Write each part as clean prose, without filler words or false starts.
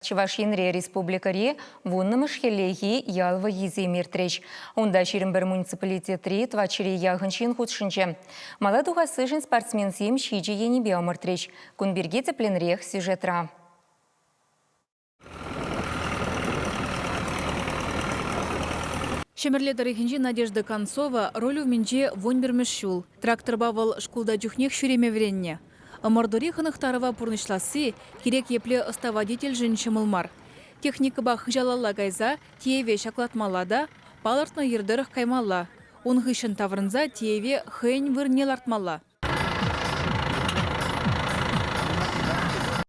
Чӑваш Енре республикӑри вуннӑмӗш хӗллехи ял вӑййисем иртрӗҫ. Унта 21 муниципалитетри тӑватҫӗре яхӑн ҫын хутшӑнчӗ. Мала тухассишӗн спортсменсем ҫичӗ енӗпе ӑмӑртрӗҫ. Кун пирки тӗплӗнрех сюжетра. Ҫӗмӗрле тӑрӑхӗнчи Надежда Концова руль умӗнче вунпӗрмӗш ҫул. Тракторпа вӑл шкулта чухнех ҫӳреме вӗреннӗ. Ӑмӑртури хӑнӑхтарӑва пурнӑҫласси кирек епле ӑста водительшӗн ҫӑмӑл мар. Техникӑпа хыҫалалла кайса тиеве ҫаклатмалла та палӑртнӑ йӗр тӑрӑх каймалла. Ун хыҫҫӑн таврӑнса тиеве хӑйӗн вырӑнне лартмалла.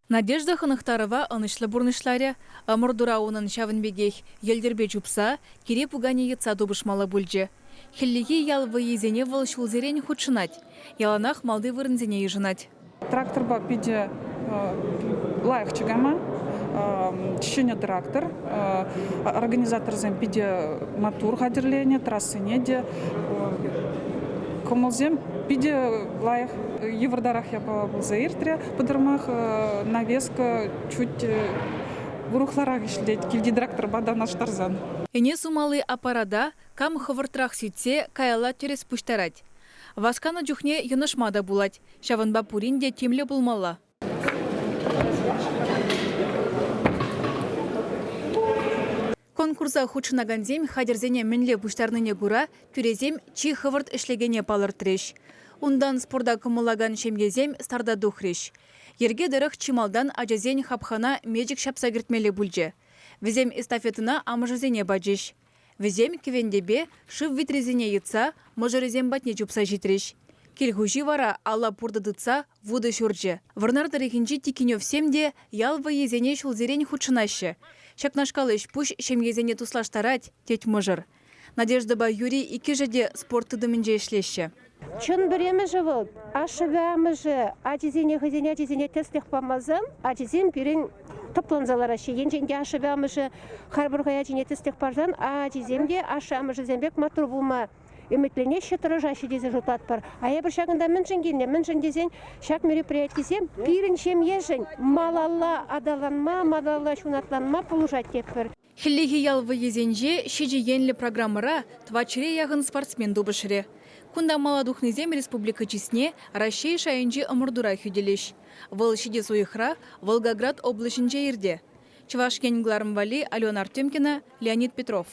Надежда хӑнӑхтарӑва ӑнӑҫлӑ пурнӑҫларӗ. Ӑмӑртура унӑн ҫавӑн пекех йӗлтӗрпе чупса, кире пуканӗ йӑтса тупӑшмалла пулчӗ. Хӗллехи ял вӑййисене вӑл ҫулсерен хутшӑнать, яланах малти вырӑнсене йышӑнать. Тракторпа питӗ лайӑхчӗ кайма. Ҫӗнӗ трактор. Организаторсем питӗ маттур хатӗрленӗ, трассине те. Кӑмӑлсем питӗ лайӑх, йывӑртарах япала пулса иртрӗ. Пӑтӑрмах навеска чуть урӑхларах ӗҫлет килти тракторпа танлаштарсан. Ӗне сумалли аппарата кам хӑвӑртрах сӳтсе каялла тӗрӗс пуҫтарать. Васканӑ чухне йӑнӑшма та пулать, ҫавӑнпа пурин те тимлӗ пулмалла. Конкурса хутшӑнакансем хатӗрсене мӗнле пуҫтарнине кура тӳресем чи хӑвӑрт ӗҫлекене палӑртрӗҫ. Унтан спорта кӑмӑллакан ҫемьесем старта тухрӗҫ. Йӗрке тӑрӑх чи малтан ачасен хапхана мечӗк ҫапса кӗртмелле пулчӗ. Вӗсем эстафетӑна амӑшӗсене пачӗҫ. Вӗсем кӗвентепе шыв витрисене йӑтса мӑшӑрӗсем патне чупса ҫитрӗҫ. Кил хуҫи вара алла пуртӑ тытса вутӑ ҫурчӗ. Вӑрнар тӑрӑхӗнчи Тикиневсем те ял вӑййисене ҫулсерен хутшӑнаҫҫӗ. Ҫакнашкал ӗҫ-пуҫ ҫемьесене туслаштарать, тет мӑшӑр. Надеждӑпа Юрий иккӗшӗ те спорт тытӑмӗнче ӗҫлеҫҫӗ. Чӑн пӗрремӗшӗ вӑл, ашшӗпе амӑшӗ ачисене хӑйсен ачисене тӗслӗх памасан ачисем пирӗн тӑпланса лараҫҫӗ. Енчен те ашшӗпе амӑшӗ харпӑр хӑй ачине тӗслӗх парсан ачисем те ашшӗ-амӑшӗсем пек маттур пулма ӗмӗтленеҫҫӗ, тӑрӑшаҫҫӗ тесе шутлатпӑр. А эпир ҫакӑнта мӗншӗн килнӗ? Мӗншӗн тесен ҫак мероприятисем пирӗн ҫемьешӗн малалла аталанма, малалла ҫунатланма пулӑшать тетпӗр. Хӗллехи ял вӑййисенче ҫичӗ енлӗ программӑра тӑватҫӗре яхӑн спортсмен тупӑшрӗ. Кунта мала тухнисем республика чысне Раҫҫей шайӗнчи ӑмӑртура хӳтӗлӗҫ. Вӑл ҫитес уйӑхра Волгоград облаҫӗнче иртӗ. Чӑваш Ен кӑларӑм валли Алена Артемкина, Леонид Петров.